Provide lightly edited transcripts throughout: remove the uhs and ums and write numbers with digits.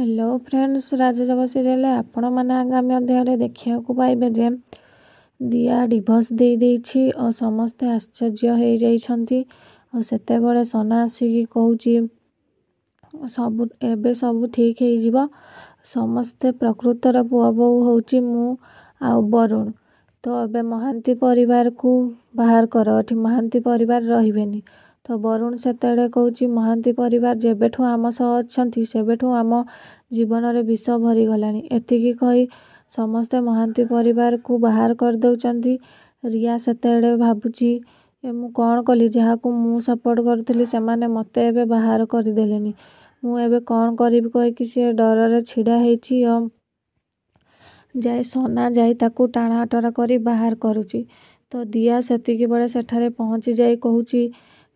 Hello friends, ରାଜଜବ serial ଆପଣମାନେ ଆଗାମୀ ଅଧ୍ୟାୟରେ ଦେଖିବାକୁ ପାଇବେ ଯେ ଦିଆ ଡିଭୋର୍ସ ଦେଇଦେଇଛି ଆଉ ସମସ୍ତେ ଆଶ୍ଚର୍ଯ୍ୟ ହେଇଯାଇଛନ୍ତି। ଆଉ ସେତେବେଳେ ସନା ଆସିକି କହୁଛି, ସବୁ ଏବେ ସବୁ ଠିକ୍ ହେଇଯିବ, ସମସ୍ତେ ପ୍ରକୃତର ପୁଅ ବୋହୂ ହେଉଛି ମୁଁ ଆଉ ବରୁଣ। ତ ଏବେ ମହାନ୍ତି ପରିବାରକୁ ବାହାର କର, ଏଠି ମହାନ୍ତି ପରିବାର ରହିବେନି। ତ ବରୁଣ ସେତେବେଳେ କହୁଛି, ମହାନ୍ତି ପରିବାର ଯେବେଠୁ ଆମ ସହ ଅଛନ୍ତି ସେବେଠୁ ଆମ ଜୀବନରେ ବିଷ ଭରିଗଲାଣି। ଏତିକି କହି ସମସ୍ତେ ମହାନ୍ତି ପରିବାରକୁ ବାହାର କରିଦେଉଛନ୍ତି। ରିୟା ସେତେବେଳେ ଭାବୁଛି, ଏ ମୁଁ କ'ଣ କଲି? ଯାହାକୁ ମୁଁ ସପୋର୍ଟ କରୁଥିଲି ସେମାନେ ମୋତେ ଏବେ ବାହାର କରିଦେଲେନି, ମୁଁ ଏବେ କ'ଣ କରିବି କହିକି ସିଏ ଡରରେ ଛିଡ଼ା ହେଇଛି। ଆଉ ଯାଇ ସନା ଯାଇ ତାକୁ ଟାଣାଓଟରା କରି ବାହାର କରୁଛି। ତ ଦିଆ ସେତିକି ବେଳେ ସେଠାରେ ପହଞ୍ଚି ଯାଇ କହୁଛି,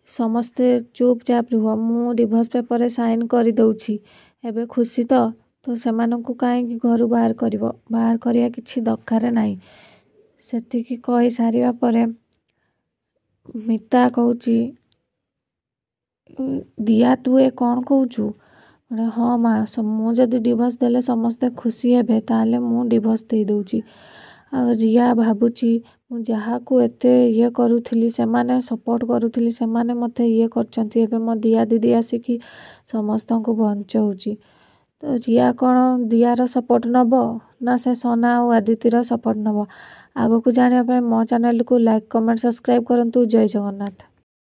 ସମସ୍ତେ ଚୁପଚାପ ରୁହ, ମୁଁ ଡିଭୋର୍ସ ପେପରରେ ସାଇନ୍ କରିଦେଉଛି, ଏବେ ଖୁସି ତ? ତ ସେମାନଙ୍କୁ କାହିଁକି ଘରୁ ବାହାର କରିବ? ବାହାର କରିବା କିଛି ଦରକାର ନାହିଁ। ସେତିକି କହିସାରିବା ପରେ ମିତା କହୁଛି, ଦିଆ ତୁ ଏ କ'ଣ କହୁଛୁ? ହଁ ମା, ମୁଁ ଯଦି ଡିଭୋର୍ସ ଦେଲେ ସମସ୍ତେ ଖୁସି ହେବେ, ତାହେଲେ ମୁଁ ଡିଭୋର୍ସ ଦେଇଦେଉଛି। ଆଉ ରିୟା ଭାବୁଛି, ମୁଁ ଯାହାକୁ ଏତେ ଇଏ କରୁଥିଲି, ସେମାନେ ସପୋର୍ଟ କରୁଥିଲି, ସେମାନେ ମୋତେ ଇଏ କରିଛନ୍ତି, ଏବେ ମୋ ଦିଆ ଦିଦି ଆସିକି ସମସ୍ତଙ୍କୁ ବଞ୍ଚଉଛି। ତ ରିୟା କ'ଣ ଦିଆର ସପୋର୍ଟ ନେବ ନା ସେ ସନା ଆଉ ଆଦିତିର ସପୋର୍ଟ ନେବ? ଆଗକୁ ଜାଣିବା ପାଇଁ ମୋ ଚ୍ୟାନେଲକୁ ଲାଇକ୍, କମେଣ୍ଟ, ସବସ୍କ୍ରାଇବ୍ କରନ୍ତୁ। ଜୟ ଜଗନ୍ନାଥ।